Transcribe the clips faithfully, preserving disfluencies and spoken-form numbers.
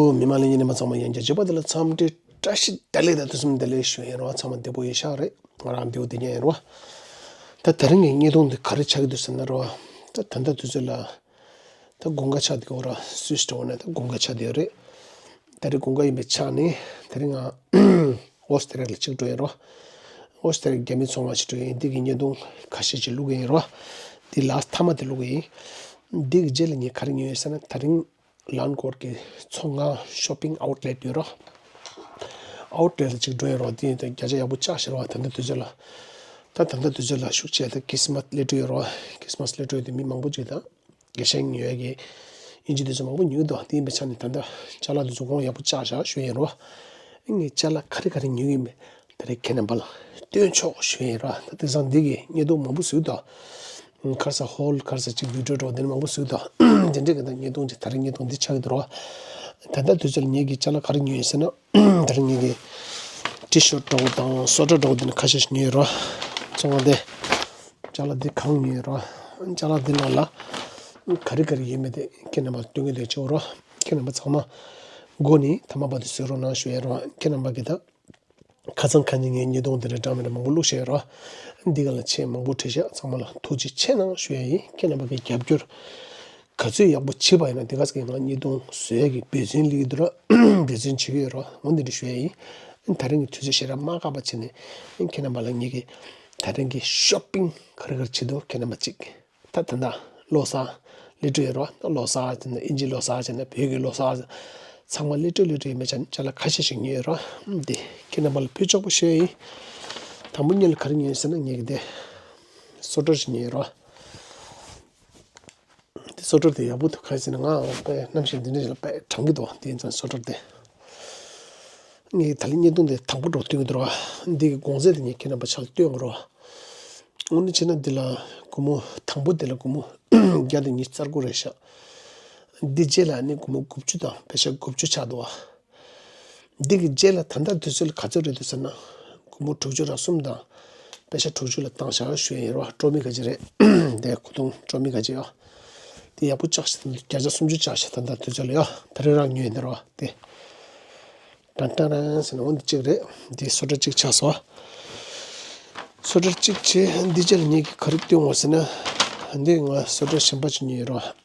ཨོ། མི་མང་ལྷན་རྒྱས་རྣམ་པ་ཚང་མ་ཡང་བསྐྱར་བྱས་པ་དེ་ལ་འཚམས་འདྲི་བཀྲ་ཤིས་བདེ་ལེགས་དང་ཐུགས་སེམས་བདེ་ལེགས་ཞུ་ཡིན་རོགས། ཚང་མ་བདེ་པོ་ཡིན་ཤག་རེད། ང་རང་བདེ་པོ་བདེ་ཉག་ཡིན་རོགས། ད་དེ་རིང་གི་བརྙན་ཐུང་འདི་ག་རེ་ཆགས་ཀྱི་འདུག་ཟེར་ན་རོགས། ད་ད་ལྟ་དུས་ཚོད་ལ་ད་དགུན་ཁ་ཆགས་བསྡད་ཡོད་ར། སུད་སི་འདྲ་བོ་ན་ད་དགུན་ཁ་ཆགས་བསྡད་ཡོད་རེད། ད་རེས་དགུན་ཁ་ཡིན་པའི་ཆ་ནས་དེ་རིང་ང་ཨོ་སི་ཏྲེ་ལི་ཡ་ལ་གཅིག་འགྲོ་ཡིན་རོགས། ཨོ་སི་ཏྲེ་ལི་ཡ་རྒྱ་མི་ཚོང་ཁང་ཞིག་འགྲོ་ཡིན། འདི་གི་བརྙན་ཐུང་ཁ་ཤས་ཤིག་བླུག་གི་ཡིན་རོགས། འདི་ལ་སི་ཊི་མཐའ་མ་དེ་བླུག་གི་ཡིན། འདི་གི་རྗེས་ལ་ངས་ག་རེ་ཉོས་ཡོད་ཟེར་ན། དེ་རིང་ལན་ཀོར་གྱི་ཚོང་ཁང་ཤོ་པིང་ཨའུ་ལེ་ཊི་ཡོད་རོགས། ཨའུ་ལེ་ཊི་ལ་གཅིག་འགྲོ་ཡིན་རོགས། འདི་ཡིན་ད་བརྒྱ་ཆ་ཡག་པོ་ཆགས་ཤག་རོགས། ད་ལྟ་དུས་ཚོད་ལ་ད་ད་ལྟ་དུས་ཚོད་ལ་ཤུགས་ཆེ་ད་ཁི་སི་མ་སི་ལེ་ཊི་ཡོད་རོགས། ཁི་སི་མ་སི་ལེ་ཊི་ཡོད་དེ་མི་མང་པོ་ཅིག་དང་། དགེ་ཞིང་ཉོ་ཡ་གི་ཨིན་ཇི་དེ་ཚོ་མང་པོ་ཉོས་འདུག་དེ་ཡིན་པའི་ཆ་ནས་ད་ལྟ་ཅ་ལག་དེ་ཚོ་གོང་ཡག་པོ་ཆགས་ཤག་ཞུ་ཡིན་རོགས། ངས་ཅ་ལག་ག་རེ་ག་རེ་ཉོས་ཡིན་མིན་དེ་རིང་ཁྱེད་རྣམ་པ་ལ་སྟོན་ཆོག་ཞུ་ཡིན་རོགས། ད་དེང་སང་འདི་གི་བརྙན་ཐུང་མང་པོ་བཟོས་འདུག་ག་རེ་ཟེར་ཧོལ་ག་རེ་ཟེར་གཅིག་བི་ཌི་ཡོ་འདྲ་བོ་དེ་འདྲ་མང་པོ་བཟོས་འདུག་དེ་འདྲའི་གི་ད་བརྙན་ཐུང་ཅིག་ད་རེས་བརྙན་ཐུང་འདི་ཆགས་ཀྱི་འདུག་རོགས། ད་ལྟ་དུས་ཚོད་ལ་ངས་གི་ཅ་ལག་ག་རེ་ཉོས་ཡིན་ཟེར་ན། དེ་རིང་ངས་གི་ཊི་ཤར་ཊི་འདྲ་བོ་དང་སུ་ཝེ་ཊར་འདྲ་བོ་དེ་འདྲ་ཁ་ཤས་ཤིག་ཉོས་ཡིན་རོགས། ཚོང་ཁང་དེ། ཅ་ལག་འདི་གང་ཉོས་རོགས། ཅ་ལག་འདི་ནང་ལ་ག་རེ་ག་རེ་ཡོད་མེད་དེ་ཁྱེད་རྣམ་པར་སྟོན་གྱི་འདུག་ཅོག་རོགས། ཁྱེད་རྣམ་པ་ཚང་མ་མགོ་ནས་མཐའ་མ་བར་དུ་གཟིགས་རོགས་གནང་ཞུ་ཡ་རོགས། ཁྱེད་རྣམ་པ་གིས་ད་ཁ་སང་ཁ་ཉིན་ངས་བརྙན་ཐུང་འདི་འདྲ་འདྲ་མི་འདྲ་མང་པོ་བླུགས་བཞག་ཡོད་རོགས། འདི་ག་ལ་ཆེས་མང་པོ་བྲིས་བཞག་ཚང་མ་ལ་ཐུགས་རྗེ་ཆེ་གནང་ཞུ་ཡ་ཡིན། ཁྱེད་རྣམ་པ་གི་རྒྱབ་སྐྱོར་ག་ཚོད་ཡག་པོ་བྱེད་པ་ཡིན་ན་དེ་ག་ཚོད་ཀྱིས་ང་བརྙན་ཐུང་བཟོ་ཡ་གི་འབད་བརྩོན་སླེབས་ཀྱི་འདུག་ར། འབད་བརྩོན་བྱེད་ཀྱི་ཡོད་རོགས། འོ་འདི་འདྲ་ཞུ་ཡ་ཡིན། ད་རིང་གི་དུས་ཚོད་ཞེ་དྲག་མ་བཀག་པ་བྱས་ནས་ཁྱེད་རྣམ་པ་ལ་ངེད་ཀྱི་ད་རིང་གི་ཤོ་པིང་ག་རེ་ག་རེ་བྱེད་འདུག་ཁྱེད་རྣམ་པ་གཅིག་ད་ད་ལྟ་ལོ་གསར་སླེབས་འགྲོ་ཡོད་རོགས། ད་ལོ་གསར་བྱས་ན་ཨིན་ཇི་ལོ་གསར་བྱས་ན་བོད་ཀྱི་ལོ་གསར་ཚང་མ་སླེབས་འགྲོ་སླེབས་འགྲོ་ཡིན་པའི་ཆ་ནས་ཅ་ལག་ཁ་ཤས་ཤིག་ཉོས་ཡོད་རོགས། འདི་ཁྱེད་རྣམ་པ་ལ་ཕུལ་ཆོག་པ་ཞུ་ཡ་ཡིན། དང་པོ་ཉིད་ལ་ག་རེ་ཉོས་ཡོད་ཟེར་ན་ངེད་ཀྱི་དེ་སོ་ཊར་ཞིག་ཉོས་ཡོད་རོགས། དེ་སོ་ཊར་དེ་ཡག་པོ་འདུག་ག་རེ་ཟེར་ན་ང་དཔེ་ནམ་ཞིག་འདི་འདྲ་ཞིག་ལ་དཔེ་དྲན་གྱི་འདུག་དེ་ཡིན་ཙང་སོ་ཊར་དེ། ངས་ད་ལན་བརྙན་ཐུང་དེ་དང་པོ་འདྲ་བོ་སྟོན་གྱི་འདུག་ར། འདི་གི་གོང་ཚད་དེ་ངས་ཁྱེད་རྣམ་པ་ཆ་ལ་སྟོན་གྱི་རོགས། དངོས་གནས་བྱས་ན་འདི་ལ་སྒོར་མོ་དང་པོ་དེ་ལ་སྒོར་མོ་བརྒྱ་དང་ཉི་ཤུ་རྩ་དགུ་རེད་ཤག་འདི་རྗེས་ལ་ནི་སྒོར་མོ་དགུ་བཅུ་དང་པེ་ཤ་དགུ་བཅུ་ཆགས་འདུག་བ། འདི་གི་རྗེས་ལ་ད་ལྟ་དུས་ཚོད་ལ་ག་ཚོད་རེད་འདུག་ཟེར་ན། སྒོར་མོ་དྲུག་ཅུ་རེ་གསུམ་དང་པེ་ཤ་དྲུག་ཅུ་ལ་བཏང་བཞག་ཞུ་ཡ་ཡིན་རོགས། སྤྲོ་མི་ག་ཅི་རེད། དེ་ཁོ་ཐུང་སྤྲོ་མི་ག་ཅི་ཡོད། དེ་ཡག་པོ་ཆགས་ཤག་བརྒྱ་ཆ་སུམ་ཅུ་ཆགས་ཤག་ད་ལྟ་དུས་ཚོད་ལ་ཡོད། ད་རེས་རང་ཉོས་ཡིན་རོགས་དེ། ཏན་ཏན་རང་ཟེར་ན་འོ་འདི་གཅིག་རེད། འདི་སོ་ཊར་གཅིག་ཆགས་སོང་། སོ་ཊར་གཅིག་བྱས་འདི་རྗེས་ལ་ངེད་ཀྱིས་ག་རེ་སྟོན་འོང་ཟེར་ན། འདི་ང་སོ་ཊར་གཞན་པ་ཅིག་ཉོས་ཡིན་རོགས།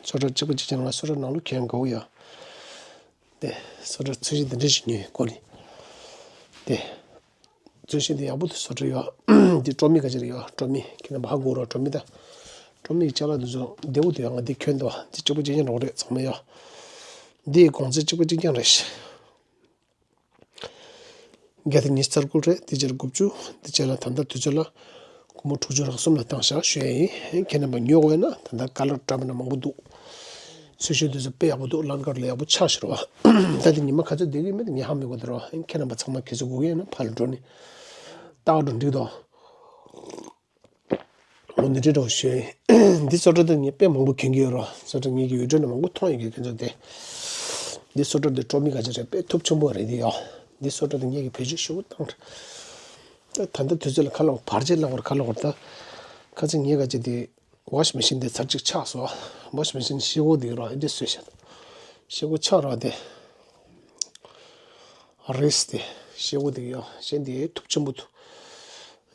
སོ་ཊར་གཅིག་པ་གཅིག་བྱས་ང་སོ་ཊར་ནང་ལོགས་གྱོན་དགའ་བོ་ཡོད། དེ་སོ་ཊར་ཚོས་གཞི་འདི་འདྲ་ཞིག་ཉོས་ཡོད་ཀོ་ནི། དེ་ཚོས་གཞི་འདི་ཡག་པོ་འདུག་སོ་ཊར་ཡོད། འདི་སྤྲོ་མི་ག་ཅི་རེད་ཡོད། སྤྲོ་མི་ཁྱེད་རྣམ་པ་ཧ་གོ་རོགས། སྤྲོ་མི་ད་སྤྲོ་མི་ཅ་ལག་འདི་ཚོ་བདེ་པོ་འདུག་ཡ། ང་འདི་གྱོན་འདུག་འདི་གཅིག་པ་གཅིག་རྐྱང་རོགས་རེད། ཚང་མ་ཡོད། འདི་གོང་ཚད་གཅིག་པ་གཅིག་རྐྱང་རེད། བརྒྱ་དང་ཉི་ཤུ་རྩ་དགུ་རེད། དེ་རྗེས་དགུ་བཅུ། དེ་རྗེས་ལ་ད་ལྟ་དུས་ཚོད་ལ་སྒོར་མོ་དྲུག་ཅུ་རེ་གསུམ་ལ་བཏང་བཞག་ཞུ་ཡ་ཡིན། ཁྱེད་རྣམ་པ་ཉོ་དགོས་ན་ད་ལྟ་ཀ་ལར་འདྲ་མི་འདྲ་མང་པོ་འདུག་ཚོས་གཞི་དེ་ཚོ་དཔེ་ཡག་པོ་འདུག་ལན་ཀོར་ལ་ཡག་པོ་ཆགས་ཤག་རོ། ད་དེ་ཉི་མ་ག་ཚོད་བསྡད་ཀྱི་མེད་དེ་ངས་ཧ་མི་གོ་དེ་རོ། ཁྱེད་རྣམ་པ་ཚང་མ་གལ་སྲིད་དགོས་ཀྱི་ཡོད་ན་ཕར་ལ་འགྲོ་ནས་ལྟ་འགྲོ་འགྲིག་དོ། འོ་འདི་འདྲ་འདྲ་བོ་ཞུ་ཡ་ཡིན། འདི་སོ་ཊར་དེ་ངས་དཔེ་མང་པོ་གྱོན་གྱི་ཡོད་རོ། སོ་ཊར་ངེད་ཀྱི་ཡུལ་གྲུ་ནས་མང་པོ་མཐོང་ཡོད་ཀྱི་ཁྱེད་ཚོ་དེ། འདི་སོ་ཊར་དེ་སྤྲོ་མི་ག་ཅི་རེད། དཔེ་ཐུབ་ཆེན་པོ་རེད་འདི་ཡོ། འདི་སོ་ཊར་དེ་ངེད་ཀྱི་བེད་སྤྱོད་ཞེ་པོ་བཏང་། ད་ད་ལྟ་དུས་ཚོད་ལ་ཁ་ལོག་བར་ཆད་ལ་བར་ཁ་ལོག་བར་ད། ཁ་ཚིག་ངེད་ག་ཅི་དེ་ཝ་ཤིང་མེ་ཤིན་དེ་ཚར་གཅིག་ཆགས་སོ། ཝ་ཤིང་མེ་ཤིན་ཤེལ་སྒོ་དེ་རོ་འདི་བཟོས་ཤག་ཤེལ་སྒོ་ཆགས་རོ་དེ། རེས་དེ་ཤེལ་སྒོ་དེ་ཡོ་གཞན་དེ་ཐུབ་ཆེན་པོ་འདུག་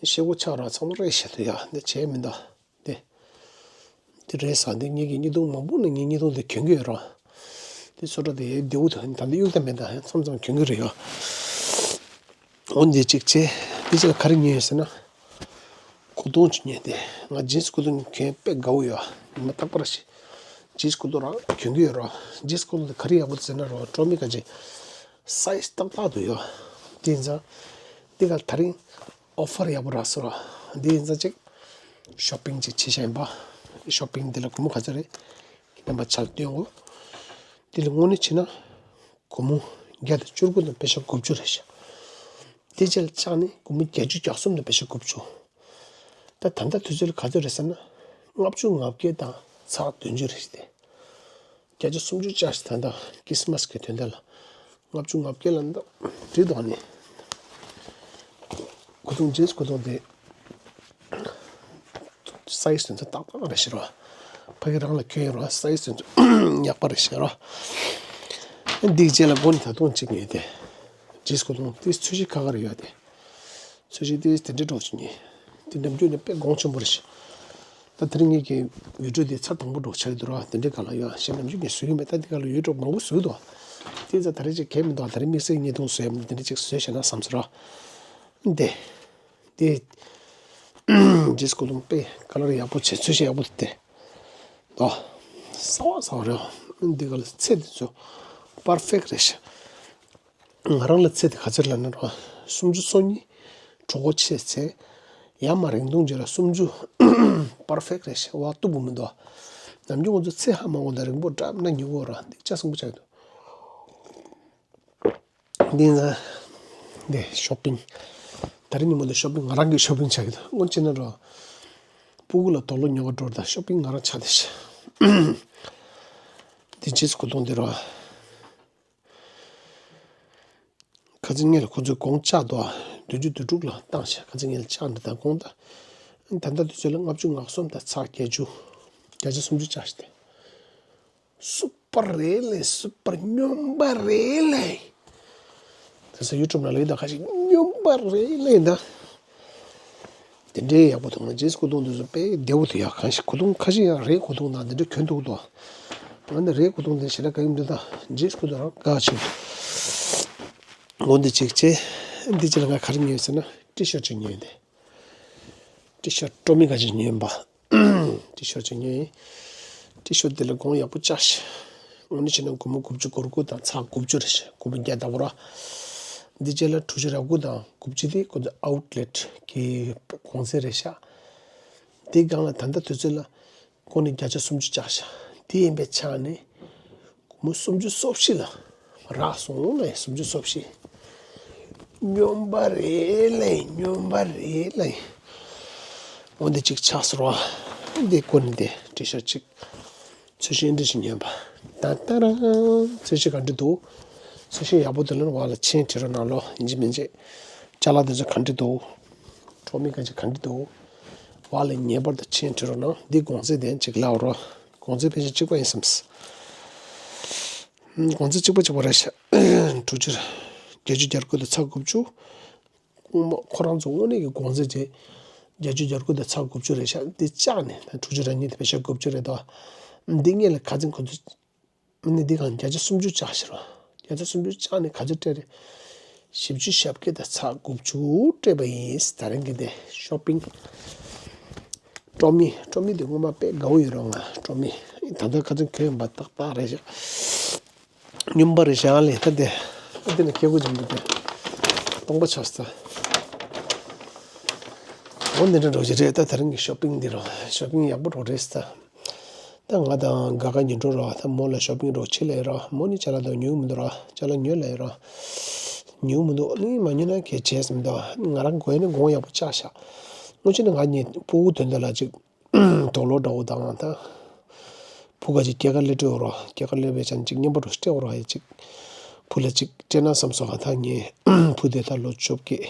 ཤེལ་སྒོ་ཆགས་རོ་ཚང་མ་རེས་ཤག་ཏུ་ཡ་འདི་བྱས་མི་འདུག་དེ། དེ་རེད་ཟེར། འདི་ངེད་ཀྱི་བརྙན་ཐུང་མང་པོ་ནས་ངས་བརྙན་ཐུང་དེ་གྱོན་གྱི་ཡོད་རེད། དེ་སོ་ཊར་དེ་ཡའི་མདེའུ་དང་ད་འདི་གཡུག་ད་མེད་ད་མཚམས་མཚམས་གྱོན་གྱི་རེད་ཡོད། འོ་འདི་གཅིག་བྱས། འདི་ཅིག་ལ་ག་རེ་ཉོས་ཡོད་ཟེར་ན། སྐུ་གདུང་ཅིག་ཉོས་ཏེ། ང་ཇིན་སི་སྐུ་གདུང་གྱོན་དཔེ་དགའ་བོ་ཡོད། ཉི་མ་རྟག་པར་ཞིག་ཇིན་སི་སྐུ་གདུང་རང་གྱོན་གྱི་ཡོད་རེད། ཇིན་སི་སྐུ་གདུང་དེ་ག་རེ་ཡག་པོ་ཟེར་ན་རོ་སྤྲོ་མི་ག་ཅི་སའི་ཛི་ཏག་ཏག་འདུག་ཡོད། དེ་ཡིན་ཙང་། འདི་ག་ད་རིང་ཨོ་ཕར་ཡག་པོ་རག་སོང་ར། འདི་ཡིན་ཙང་ཅིག་ཤོ་པིང་ཅིག་བྱེད་བཞག་ཡིན་པ། ཤོ་པིང་འདི་ལ་སྒོར་མོ་ག་ཚོད་རེད། རྣམ་པ་ཆ་ལ་སྟོན་གོ། འདི་ལ་དངོས་གནས་བྱས་ན་སྒོར་མོ་བརྒྱ་དང་བཅུ་དགུ་དང་པེ་ཤ་དགུ་བཅུ་རེད་ཤག་དེ་རྗེས་ལ་བཅག་ནས་སྒོར་མོ་བརྒྱད་ཅུ་གྱ་གསུམ་དང་པེ་ཤ་དགུ་བཅུ། ད་ད་ལྟ་དུས་ཚོད་ལ་ག་ཚོད་རེད་ཟེར་ན། ལྔ་བཅུ་ང་བརྒྱད་དང་ཚེག་བདུན་ཅུ་རེད་ཤག་དེ། བརྒྱ་ཆ་སུམ་ཅུ་བཅག་ཤག་ད་ལྟ་ཁྲིས་མས་ཀྱི་དོན་དག་ལ། ལྔ་བཅུ་ང་བརྒྱད་ལ་འདུག་འགྲིག་འདུག་ནི། སྐུ་གདུང་ཇིན་སི་སྐུ་གདུང་དེ། སའི་ཛི་དོན་ཚན་ཏག་ཏག་རེད་ཤག་རོ། ཕ་གི་རང་ལ་གྱོན་ཡོད་ར། སའི་སི་ཡག་པ་རེད་ཤག་ར། འདི་རྗེས་ལ་མགོ་ནས་ད་དུང་གཅིག་ཉོས་ཏེ། རྗེས་སྐུ་གདུང་དེ་ཚོས་གཞི་ཁ་ཁ་རེ་ཡོད་དེ། ཚོས་གཞི་དེ་དེ་འདྲའི་གྲོགས་ཅིག་ཉོས། དེ་ནམ་རྒྱུན་ནས་དཔེ་གོང་ཆེན་པོ་རེད་ཤག་ད་དེ་རིང་ངེད་ཀྱི་བི་ཌིའོ་དེ་ཚར་དང་པོ་གྲོགས་ཆགས་ཀྱི་འདུག་ར། དེ་འདྲའི་ག་ལ་ཡོད་ཞེ་ནམ་རྒྱུན་ངས་བཟོས་ཀྱི་མེད། ད་འདི་ག་ལ་ཡོད་གྲོགས་མང་པོ་བཟོས་འདུག་དེ་ཚ་ད་རེས་ཅིག་གས་མི་འདུག་ད་རེས་དམིགས་བསལ་གཉིས་སྟོང་བཟོས་ཡ་མི་འདུག་དེ་འདྲ་ཅིག་བཟོས་བྱས་ན་བསམ་སོང་ར། འདི། དེ། རྗེས་སྐུ་གདུང་དཔེ་ཀ་ལར་ཡག་པོ་བྱས། ཚོས་གཞི་ཡག་པོ་དེ། དོ། གསར་པ་གསར་པ་རེད། འདི་ག་ལ་ཚད་དེ་ཚོ་པར་ཕེག་རེད་ཤག་ང་རང་ལ་ཚད་དེ་ག་ཚོད་ལབ་ན་རོ། སུམ་ཅུ་སོ་གཉིས་གྲོགས་པོ་ཆེ་ཚེ། ཡར་མར་རིང་ཐུང་བྱས་ལ་སུམ་ཅུ་པར་ཕེག་རེད་ཤག་བ་སྟུག་པོ་མི་འདུག་ནམ་རྒྱུན་ང་ཚོ་ཚད་ཧ་མ་གོ་ད་རིང་པོ་འདྲ་མིན་ན་ཉོ་གི་ཡོད་ར། འདི་ཆ་ཚང་པོ་ཆགས་ཀྱི་འདུག་འདི་ན། འདི་ཤོ་པིང་། ད་རིང་ཉིན་མོ་འདི་ཤོ་པིང་ང་རང་གི་ཤོ་པིང་ཆགས་ཀྱི་འདུག་སྔོན་ཆད་ན་འགྲོ། སྤུ་གུ་ལ་དུག་ལོག་ཉོ་ག་འགྲོ་ད་ཤོ་པིང་ང་རང་ཆགས་བསྡད་ཤག་འདི་རྗེས་སུ་གོ་དོན་འདི་རོ། ཁ་སང་ངས་ལ་ཁོ་ཚོས་གོང་བཅག་འདུག་བདུན་ཅུ་དོན་དྲུག་ལ་བཏང་ཤག་ཁ་སང་ངས་ལ་བཅག་འདི་དང་གོང་ད། ད་ལྟ་དུས་ཚོད་ལ་ལྔ་བཅུ་ང་གསུམ་དང་ཚེག་བརྒྱད་ཅུ། བརྒྱ་ཆ་སུམ་ཅུ་བཅག་ཤག་སྟེ། སུ་པར་རེད་ལེ། སུ་པར་སྨྱོན་པ་རེད་ལེ། དེ་ཚོ་ཡུ་ཊུབ་ནང་ལ་ཡོད་ད། ཁ་ཤས་སྨྱོན་པ་རེད་ལེ་ད། དེ་འདྲའི་ཡག་པོ་འདུག་ང་རྗེས་སུ་གོ་དོན་འདི་ཚོ་དཔེ་བདེ་པོ་འདུག་ཡ། གང་ཞིག་གོ་དོན་ཁ་ཤས་ཡང་རེད་གོ་དོན་དང་དེ་འདྲ་གྱོན་འདུག་དོ། ང་འདི་རེད་གོ་དོན་དེ་ཞེ་དྲག་ག་ཡིན་འདུག་ད། རྗེས་སུ་གོ་དོན་རང་དགའ་ཆེ་འདུག་འོ་འདི་གཅིག་བྱས། འདི་གཅིག་ལ་ང་ག་རེ་ཉོས་ཟེར་ན་ཊི་ཤར་ཊི་ཅིག་ཉོས་ཏེ། ཊི་ཤར་ཊི་ཊོ་མི་ག་ཅིག་ཉོས་པ། ཊི་ཤར་ཊི་ཅིག་ཉོས་ཡིན། ཊི་ཤར་ཊི་འདི་ལ་གོང་ཡག་པོ་བཅག་ཤག་དངོས་གནས་བྱས་ན་སྒོར་མོ་དགུ་བཅུ་གོ་དགུ་དང་ཚེག་དགུ་བཅུ་རེད་ཤག་སྒོར་མོ་བརྒྱ་ལྟ་བུ་ར། འདི་རྗེས་ལ་དྲུག་ཅུ་རེ་དགུ་དང་དགུ་བཅུ་དེ་ཁོ་ཚོ་ཨའུཊ་ལེཊ་གི་གོང་ཚད་རེད་ཤག་དེའི་སྒང་ལ་ད་ལྟ་དུས་ཚོད་ལ་ཁོ་ནི་བརྒྱ་ཆ་སུམ་ཅུ་བཅག་ཤག་དེ་ཡིན་པའི་ཆ་ནས། སྒོར་མོ་སུམ་ཅུ་སོ་བཞི་ལ་རག་སོང་ལེ། སུམ་ཅུ་སོ་བཞི། སྨྱོན་པ་རེད་ལེ། སྨྱོན་པ་རེད་ལེ། འོ་འདི་གཅིག་ཆགས་སོང་ར། འདི་ཀུན་འདི་ཊི་ཤར་ཊི་གཅིག་ཚོས་གཞི་འདི་ཞིག་ཉོས་པ། ད་ད་རང་ཚོས་གཞི་ག་འདྲ་འདུག་ཚོས་གཞི་ཡག་པོ་འདུག་ལབ་ན་འོག་ལ་མཆན་བྲིས་རོགས་གནང་ལོ། ཡིན་གཅིག་མིན་གཅིག་ཅ་ལག་འདི་ཚོ་ག་འདྲ་འདུག་ཊི་ཊོ་མི་ག་ཅིག་ག་འདྲ་འདུག་འོག་ལ་ངེས་པར་དུ་མཆན་བྲིས་རོགས་གནང་། འདི་གོང་ཚད་དེ་གཅིག་ལབ་རོགས། གོང་ཚད་ཕལ་ཆེར་གཅིག་པ་ཡིན་བསམས། གོང་ཚད་གཅིག་པ་གཅིག་པ་རེད་ཤག་དྲུག་ཅུ། བརྒྱད་ཅུ་གྱ་དགུ་དང་ཚེག་དགུ་བཅུ། ཁོ་མ་ཁོ་རང་ཚོ་དངོས་གནས་ཀྱི་གོང་ཚད་དེ་བརྒྱད་ཅུ་གྱ་དགུ་དང་ཚེག་དགུ་བཅུ་རེད་ཤག་འདི་བཅག་ནས་ད་དྲུག་ཅུ་རེ་གཉིས་དེ་ཕལ་ཆེར་དགུ་བཅུ་རེད་དོ། འདི་གཉིས་ལ་ཁ་ཚིག་ཁོ་ཚོ་ནི་འདི་གང་བརྒྱ་ཆ་སུམ་ཅུ་བཅག་ཤག་རོ། བརྒྱ་ཆ་སུམ་ཅུ་བཅག་ནས་ག་ཚོད་སྤྲད་རེད། བཞི་བཅུ་ཞེ་བརྒྱད་དང་ཚེག་དགུ་བཅུ་སྤྲད་པ་ཡིན། ད་རིང་གི་དེ་ཤོ་པིང་། ཊི་ཊོ་མི། ཊི་ཊོ་མི་དེ་སྔོན་མ་དཔེ་དགའ་བོ་ཡོད་རོགས། ང་ཊི་ཊོ་མི་ད་ལྟ་ཁ་ཚོད་གྱོན་པ་ཏག་ཏག་རེད་ཤག་སྨྱོན་པ་རེད་ཤག་ལེ། ད་དེ་ད་དེ་ནས་ཁྱེད་ཀོ་ཅིག་འདུག་སྟེ། སྟོང་པ་ཆགས་སོང་། འོ་འདི་འདྲ་འགྲོ་གི་རེད། ད་དེ་རིང་གི་ཤོ་པིང་འདི་རོ། ཤོ་པིང་ཡག་པོ་འགྲོ་རེད་ད། ད་ང་དང་དགའ་དགའ་ཉིན་འགྲོ་རོ། ད་མོ་ལ་ཤོ་པིང་རོ་ཆེ་ལེ་རོ། མོ་ནི་ཅ་ལག་དང་ཉོ་གི་མི་འདུག་རོ། ཅ་ལག་ཉོ་ལེ་རོ། ཉོ་གི་མི་འདུག་ནི་མ་ཉོ་ན་གལ་ཆེ་ཟིན་འདུག་ང་རང་དགོས་ནི་དགོངས་ཡག་པོ་བཅག་ཤག་སྔོན་ཆད་ནས་ང་གཉིས་སྤུ་གུ་དོན་དག་ལ་ཅིག་དོག་ལོ་འདྲ་བོ་དང་ད། བུ་ག་ཅིག་སྐྱེས་སྐར་སླེབས་འགྲོ་རོ། སྐྱེས་སྐར་སླེབས་པའི་ཆ་ནས་ཅིག་རྔན་པ་འགྲོ་སྤྲད་རོ། ཡ་ཅིག་བུ་ལ་ཅིག་སྤྲད་ན་བསམ་སོང་། ད་ངས་བུ་དེ་ད་ལོ་བཅོ་བརྒྱད།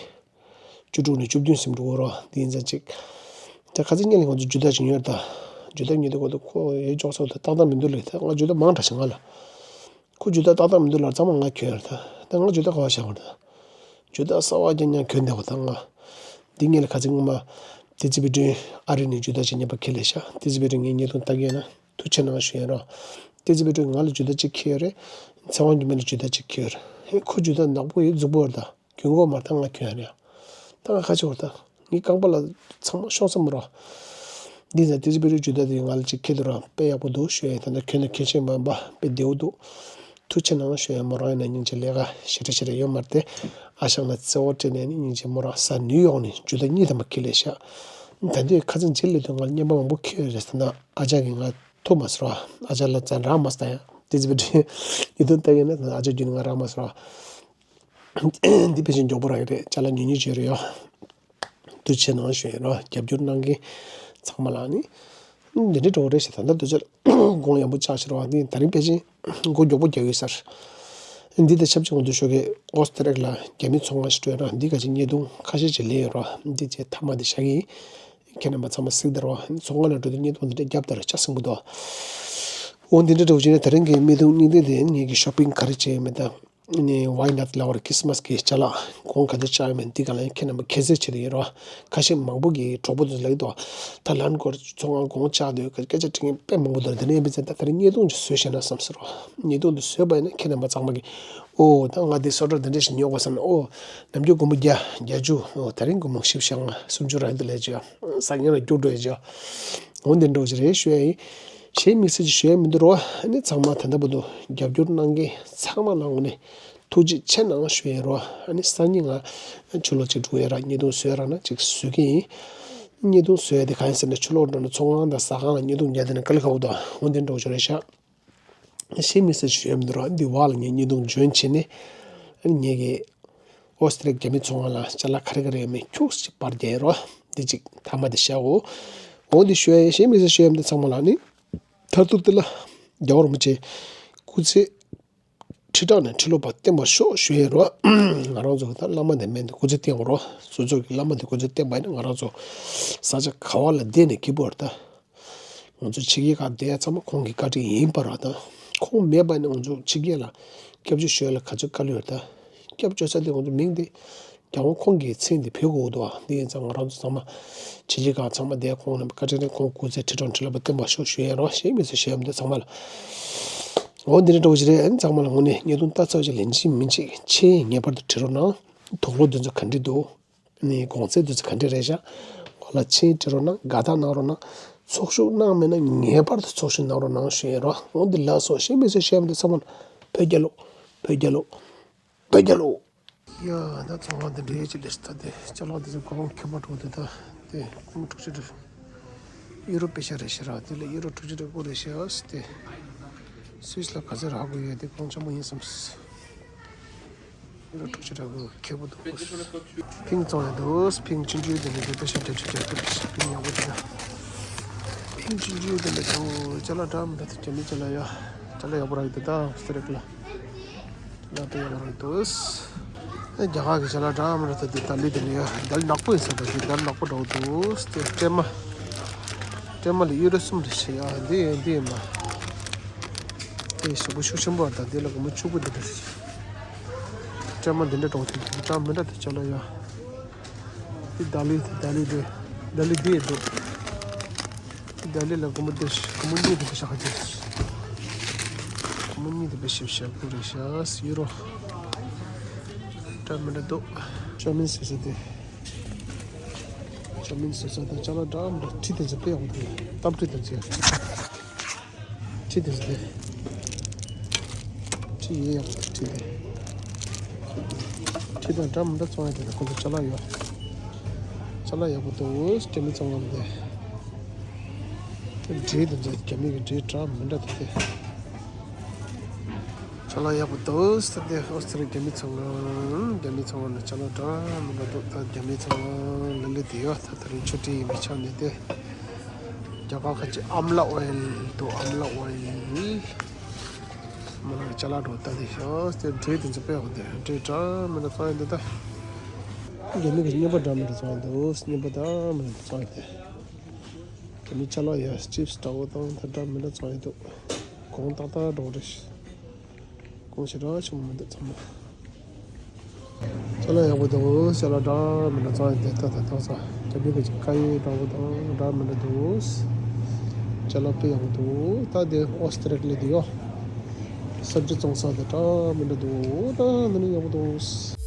བཅུ་དྲུག་ནས་བཅུ་བདུན་ཟིན་འགྲོ་རོ། འདི་ཡིན་ཙང་ཅིག་ད་ཁ་སང་ཉིན་ལ་ང་ཚོ་ཇུ་ཏ་ཅིག་ཉོས་ད། ཇུ་ཏ་ཉོས་དུས་ཁོ་ཚོ་ཁོ་ཡོད་ཅོག་ཚོ་ད་ཏག་ཏག་མི་འདུག་ལེ། ད་ང་ཇུ་ཏ་མང་དྲགས་ཤག་ང་ལ། ཁོ་ཇུ་ཏ་ཏག་ཏག་མི་འདུག་ལབ་ཙང་མ་ང་གྱོན་ཡོད་ད། ད་ང་ཇུ་ཏ་ག་པར་བཞག་པ་རེད་ད། ཇུ་ཏ་གསར་པ་རྐྱང་རྐྱང་གྱོན་བསྡད་པ་ད་ང་། འདི་ངས་ལ་ཁ་ཚིག་སྔོན་མ། ཏི་ཙི་པི་ཀྲིན་ཨ་རི་ནས་ཇུ་ཏ་ཅིག་རྔན་པ་ཁྱེར་ལེ་ཤག་ཏི་ཙི་པི་ཀྲིན་ངས་ཉེས་རྡུང་བཏང་གི་ཡོད་ན་ཐུགས་ཆེ་གནང་ཞུ་ཡིན་རོགས། ཏི་ཙི་པི་ཀྲིན་ང་ལ་ཇུ་ཏ་ཅིག་ཁྱེར་ཡོད་རེད། ཚེ་དབང་སྒྲོལ་མ་ལ་ཇུ་ཏ་ཅིག་ཁྱེར་ཡོད་རེད། ཧེ་ཁོ་ཇུ་ཏ་ནག་པོ་ཡོད་རྫིག་པོ་རེད་ད། གྱོན་གོ་མ་རེད་ད། ང་གྱོན་ཡ་རེད། ད་ང་ཁ་ཆེ་བོར་ད། ངའི་རྐང་པ་ལ་ཚང་མ་ཤོང་ས་མ་རོ། འདི་ཟ་ཏི་ཙི་པི་ཀྲིན་ཇུ་ཏ་དེ་ང་ལ་ཅིག་ཁྱེར་དུ་ར་དཔེ་ཡག་པོ་འདུག་ཞུ་ཡ། ད་ལྟ་གྱོན་ན་གྱོན་ཤེས་མ་འབའ་དཔེ་བདེ་བོ་འདུག་ཐུགས་ཆེ་གནང་ཞུ་ཡ། མོ་རང་ཡིན་ན་སྙིང་རྗེ་ལས་ཀ་ཞེ་དྲག་ཞེ་དྲག་ཡོད་མ་རེད་དེ། ཨ་ཞང་ལ་བརྩེ་བ་སྤྲད་ནས་ནི་སྙིང་རྗེ། མོ་རང་ས་ནིའུ་ཡོག་ནས་ཇུ་ཏ་གཉིས་ཐམ་པ་ཁྱེར་ལེ་ཤག་ད་དུས་ཁ་སང་རྗེས་ལས་དུས་ང་ལ་རྔན་པ་མང་པོ་ཁྱེར་ཡོད་རེད། ད་ལྟ་ཨ་ཅག་གིས་ང་ཐུག་མ་སོང་ར། ཨ་ཅག་ལ་ཙང་རག་མ་སོང་ད་ཡ། ཏི་ཙི་པི་ཀྲིན་ཉེས་རྡུང་བཏང་ཡོད་ན་ཨ་ཅག་རྒྱུན་ང་རག་མ་སོང་ར། འདི་ཕལ་ཆེར་མགྱོགས་པོ་རག་གི་རེད། ཅ་ལག་ཉུང་ཉུང་ཅིག་རེད་ཡོ། ཐུགས་ཆེ་གནང་ཞུ་ཡིན་རོ། རྒྱབ་སྐྱོར་གནང་མཁན་ཚང་མ་ལ་ནི། འདི་འདྲའི་འགྲོ་བ་རེད་ཤག་ད་ལྟ་དུས་ཚོད་དགོངས་ཡངས་པོ་བཅག་ཤག་རོ། འདི་ད་རིང་ཕལ་ཆེར་མགོ་མགྱོགས་པོ་རྒྱག་ཡོད་ས་རེད། འདི་དང་ཆབས་ཅིག་འོང་དུས་ཞོགས་ཀས་ཨོ་སི་ཏྲེ་ལ་རྒྱ་མི་ཚོང་ཁང་ཞིག་འགྲོ་ཡིན་རོ། འདི་ག་ཅིག་ཉེས་རྡུང་ཁ་ཤས་ཅིག་ལེན་ཡོད་རོ། འདི་བྱས་མཐའ་མ་འདི་བཞག་གི་ཡིན། ཁྱེད་རྣམ་པ་ཚང་མ་གཟིགས་དར་བ་ཚོང་ཁང་ལ་འགྲོ་དུས་བརྙན་ཐུང་འདི་འདྲ་རྒྱབ་དར་ལྕགས་སྲིན་པོ་འདུག་འོ་འདི་འདྲ་འདྲ་བོ་བྱས་ནས་དེ་རིང་གི་མི་ཐུང་གཉིས་ལྡན་དེ་ངེད་ཀྱི་ཤོ་པིང་ག་རེ་བྱས་ཡོད་མེད་དང་། ནི་ཝའི་ནཊ་ལབ་པར་ཁྲིས་མས་ཀྱི་ཅ་ལག་གོང་ག་ཚོད་བཅག་ཡོད་མེད་འདི་ག་ལ་ཡང་ཁྱེད་རྣམ་པ་ཁྱད་གསོད་བྱེད་དུ་ཡིན་རོགས། ཁ་ཤས་མང་པོ་གིས་གྲོགས་པོ་ཚོ་ལབ་ཀྱི་འདུག་ད་ལན་སྐོར་ཚོང་ཁང་གོང་བཅག་དུས་སྐད་ཆ་དྲི་མཁན་དཔེ་མང་པོ་འདུག་དེ་ནས་ཡིན་པས་ད་ད་རེས་བརྙན་ཐུང་ཅིག་བཟོས་བཞག་ན་བསམ་སོང་རོགས། བརྙན་ཐུང་འདི་བཟོས་པ་ཡིན་ན་ཁྱེད་རྣམ་པ་ཚང་མ་གིས་ཨོ་ད་ང་འདི་སོ་ཊར་འདི་འདྲ་ཞིག་ཉོ་དགོས་བསམ་ན་ཨོ་ནམ་རྒྱུན་སྒོར་མོ་བརྒྱ་བརྒྱད་ཅུ་ཨོ་ད་རིང་སྒོར་མོ་བཞི་བཅུ་ཞེ་ལྔ་སུམ་ཅུ་རག་འདི་ལས་ཅིག་ཟ་ངེ་ལ་རྒྱུག་འགྲོ་ཡ་ཅིག་འོ་འདི་འདྲ་བོ་ཅིག་རེད་ཞུ་ཡ་ཡིན། གཞན་དམིགས་བསལ་ཅིག་ཞུ་ཡ་མི་འདུག་རོ། ཨ་ནི་ཚང་མ་ད་ལྟ་བར་དུ་རྒྱབ་སྐྱོར་གནང་མཁན་ཚང་མ་ལ་དངོས་གནས་ཐུགས་རྗེ་ཆེ་གནང་ཞུ་ཡ་ཡིན་རོ། ཨ་ནི་སང་ཉིན་ང་ཕྱི་ལོགས་ཅིག་འགྲོ་ཡ་ར་བརྙན་ཐུང་བཟོ་ཡ་རག་ན་ཅིག་བཟོ་གི་ཡིན། བརྙན་ཐུང་བཟོ་ཡ་དེ་གང་ཡིན་ཟེར་ན་ཕྱི་ལོགས་འགྲོ་ན་ཚོང་ཁང་དང་ཟ་ཁང་ལ་བརྙན་ཐུང་རྒྱག་བསྡད་ན་དཀའ་ལས་ཁག་པོ་འདུག་འོ་འདི་འདྲ་བོ་ཅིག་རེད་ཤག་གཞན་དམིགས་བསལ་ཞུ་ཡ་མི་འདུག་རོ། འདི་བར་ལ་ངས་བརྙན་ཐུང་འཇོན་བྱས་ནས་ཨ་ནི་ངས་ཀྱི་ཨོ་སི་ཏྲེ་ལི་ཡ་རྒྱ་མི་ཚོང་ཁང་ལ་ཅ་ལག་ག་རེ་ག་རེ་ཡོད་མེད་ཁྱུག་ཅིག་པར་རྒྱག་ཡིན་རོ། འདི་ཅིག་མཐའ་མ་དེ་བཞག་འོ། འོ་འདི་ཞུ་ཡ་ཡིན། གཞན་དམིགས་བསལ་ཞུ་ཡ་མི་འདུག་ཚང་མ་ལ་ནི། མཐར་ཐུག་འདི་ལ་རྒྱལ་བ་རིན་པོ་ཆེ་སྐུ་ཚེ་ཁྲི་ཕྲག་ནས་ཁྲི་ལོ་བར་བརྟན་པར་ཤོག་ཞུ་ཡ་ཡིན་རོ། ང་རང་ཚོ་ད་བླ་མ་དེ་མེད་འདི་སྐུ་ཚེ་བརྟན་དགོས་རོ། སོ་སོ་གི་བླ་མ་དེ་སྐུ་ཚེ་བརྟན་པ་ཡིན་ན་ང་རང་ཚོ་ས་ཆ་ག་བ་ལ་བསྡད་ནས་སྐྱིད་པོ་རེད་ད། ང་ཚོ་ཕྱི་རྒྱལ་ཁག་བསྡད་ཡ་ཚང་མ་ཁོང་གི་བཀའ་དྲིན་ཡིན་པ་རེད་ད། ཁོང་མེད་པ་ཡིན་ན་ང་ཚོ་ཕྱི་རྒྱལ་ལ་སྐྱབས་བཅོལ་ཞུ་ཡ་ལ་ག་ཚོད་དཀའ་ལས་ཡོད་ད། སྐྱབས་བཅོལ་ས་དེ་ང་ཚོ་མིང་དེ་རྒྱལ་དབང་ཁོང་གི་མཚན་དེ་བོས་དགོས་འདུག་ཨ། འདི་ཡིན་ཙང་ང་རང་ཚོ་ཚང་མ་ཕྱི་རྒྱལ་ཁག་ཚང་མ་བསྡད་ཁོང་རྣམས་བཀའ་དྲིན་རེད། ཁོང་སྐུ་ཚེ་ཁྲི་ཕྲག་ཁྲི་ལོ་བར་བརྟན་པར་ཤོག་ཞུ་ཡ་རོ། གཞན་དམིགས་བསལ་ཞུ་ཡ་མི་འདུག་ཚང་མ་ལ། འོ་འདི་འདྲ་འདྲ་བོ་ཞིག་རེད། ཨ་ནི་ཚང་མ་ལ་དངོས་གནས་བརྙན་ཐུང་ལྟ་ཚར་བ་ཅིག་ལན་གཅིག་མིན་གཅིག་མཆན་ངེས་པར་དུ་བྲིས་རོགས་གནང་། དུག་ལོག་འདི་ཚོ་ག་འདྲ་འདུག་ནི་གོང་ཚད་དུས་ཚོད་ག་འདྲ་རེད་ཤག་ང་ལ་མཆན་བྲིས་རོགས་གནང་། དགའ་རྟགས་གནང་རོགས་གནང་། ཚོགས་ཞུགས་གནང་མེད་ན་ངེས་པར་དུ་ཚོགས་ཞུགས་གནང་རོགས་གནང་ཞུ་ཡིན་རོ། འོ་འདི་ལགས་སོ། གཞན་དམིགས་བསལ་ཞུ་ཡ་མི་འདུག་ཚང་མ་ལ་བོད་རྒྱལ་ལོ། བོད་རྒྱལ་ལོ། བོད་རྒྱལ་ལོ། ཡ་ད་ཚོང་ཁང་འདི་འདྲའི་ཅིག་ལས་ད་དེ་ཅ་ལག་འདི་ཚོ་གོང་ཁྱད་པར་འགྲོ་འདི་ད་དེ་ཁོང་དྲུག་ཅུ་རེད། ཡུ་རོ་པེ་ཤ་རེད་ཤག་ར། དེ་ལ་ཡུ་རོ་དྲུག་ཅུ་རེ་དགུ་རེད་ཤག་ཟེར་ཏེ། སུད་སི་ལ་ག་ཚོད་རག་གི་ཡོད་དེ་གོང་ཆེན་པོ་ཡིན་བསམས། ཡུ་རོ་དྲུག་ཅུ་རེ་དགུ་ཁེ་པོ་འདུག་ཕིང་བཙོང་ཡ་འདུག་ཕིང་ཆུང་ཆུང་དེ་འདྲ་དེ་དཔེ་ཞིག་འདྲ་ཆུ་ཆ་ཐུབ་ཕིང་ཡག་པོ་དེ་འདྲ། ཕིང་ཆུང་ཆུང་དེ་འདྲ་འདུག་ཅ་ལག་འདྲ་མི་འདྲ་དེ་རྒྱ་མི་ཅ་ལག་ཡ། ཅ་ལག་ཡག་པོ་རག་གི་འདུག་ད་སྟེ་རེད་ལ། ཅ་ལག་དཔེ་ཡག་པོ་རག་གི་འདུག་ཨེ་རྒྱ་གར་གྱི་ཅ་ལག་འདྲ་མི་འདྲ་དེ་དེ་ད་ལི་དེ་འདྲ་ཡ། ད་ལི་ནག་པོ་ཡིན་ས་ད་དེ་ད་ལི་ནག་པོ་འདྲ་བོ་འདུག་དེ་སྲན་མ། སྲན་མ་ལ་ཡུ་རོ་གསུམ་རེ་བྱེད་ཡ། འདི་ཡིན་འདི་ཡིན་མ། དེ་ཞེ་པོ་ཤུགས་ཆེན་པོ་ད་འདི་ལ་སྒོར་མོ་བཅུ་དགུ་འདི་འདྲ་རེད། སྲན་མ་འདི་འདྲ་འདྲ་བོ་དེ་འདྲ་མི་འདྲ་དེ་ཅ་ལག་ཡ། འདི་ད་ལི་འདི་ད་ལི་འདི་ད་ལི་འདི་འདུག་འདི་ད་ལི་ལ་སྒོར་མོ་འདི་སྒོར་མོ་གཉིས་དེ་འདྲ་བཞག་གི་སྒོར་མོ་གཉིས་དེ་འདྲ་བཞག་གི་རེད་ཤག་ཡུ་རོ་འདྲ་མི་འདྲ་འདུག་ཅོ་མིན་ཟེར་ས་དེ། ཅོ་མིན་ཟེར་ས་དེ་ཅ་ལག་འདྲ་མི་འདྲ་ཁྲི་དེ་ཚོ་དཔེ་ཡག་པོ་འདུག་ཏམ་ཁྲི་དེ་ཚོ་ཡ། ཁྲི་དེ་ཚོ་དེ། ཁྲི་ཡེ་ཡག་པོ་འདུག་ཁྲི་དེ། ཁྲི་དང་འདྲ་མི་འདྲ་བཙོང་ཡ་དེ་ལ་ཁོ་ཚོ་ཅ་ལག་ཡོད། ཅ་ལག་ཡག་པོ་འདུག་རྒྱ་མི་ཚོང་ཁང་དེ། འབྲས་དེ་ཚོ་རྒྱ་མི་གི་འབྲས་འདྲ་མི་འདྲ་དེ་དེ། ཅ་ལག་ཡག་པོ་འདུག་ཟེར་ཏེ་ཨོ་སི་ཏྲེ་ལི་ཡ་རྒྱ་མི་ཚོང་ཁང་། རྒྱ་མི་ཚོང་ཁང་ནས་ཅ་ལག་འདྲ་མི་འདྲ་འདུག་ད་རྒྱ་མི་ཚོང་ཁང་ལ་ལས་དེ་ཡོད། ད་ད་རིང་ཆུ་ཊི་ཡིན་པའི་ཆ་ནས་དེ། རྒྱ་གར་ཁ་ཅིག་ཨམ་ལ་ཨོ་ཨེལ་འདུག་ཨམ་ལ་ཨོ་ཨེལ། མི་ལ་ཅ་ལག་འགྲོ་ད་དེ་ཤོག་དེ་འབྲས་དེ་ཚོ་དཔེ་ཡག་པོ་འདུག་འབྲས་འདྲ་མི་འདྲ་བཙོང་ཡ་འདུག་ད་རྒྱ་མི་གི་རྔན་པ་འདྲ་མི་འདྲ་བཙོང་ཡ་འདུག་རྔན་པ་འདྲ་མི་འདྲ་བཙོང་ཡ་དེ། རྒྱ་མི་ཅ་ལག་ཡ་ཅིབ་སི་འདྲ་བོ་དང་ད་འདྲ་མི་འདྲ་བཙོང་ཡ་འདུག་གོང་ཏག་ཏག་འདྲ་བོ་རེད། གོང་ཞེ་དྲག་ཆེན་པོ་མི་འདུག་ཚང་མ། ཅ་ལག་ཡག་པོ་འདུག་ཅ་ལག་འདྲ་མི་འདྲ་བཙོང་ཡ་དེ་ད་ད་ད་ཚ། རྒྱ་མི་གི་ཀ་ཡེ་འདྲ་བོ་དང་འདྲ་མི་འདྲ་འདུག་ཅ་ལག་དཔེ་ཡག་པོ་འདུག་ད་དེ་ཨོ་སི་ཏྲེ་ལི་ཡ་དེ་ཡོད། སབ་ཇི་བཙོང་ས་དེ་འདྲ་མི་འདྲ་འདུག་ད་འདི་ནི་ཡག་པོ་འདུག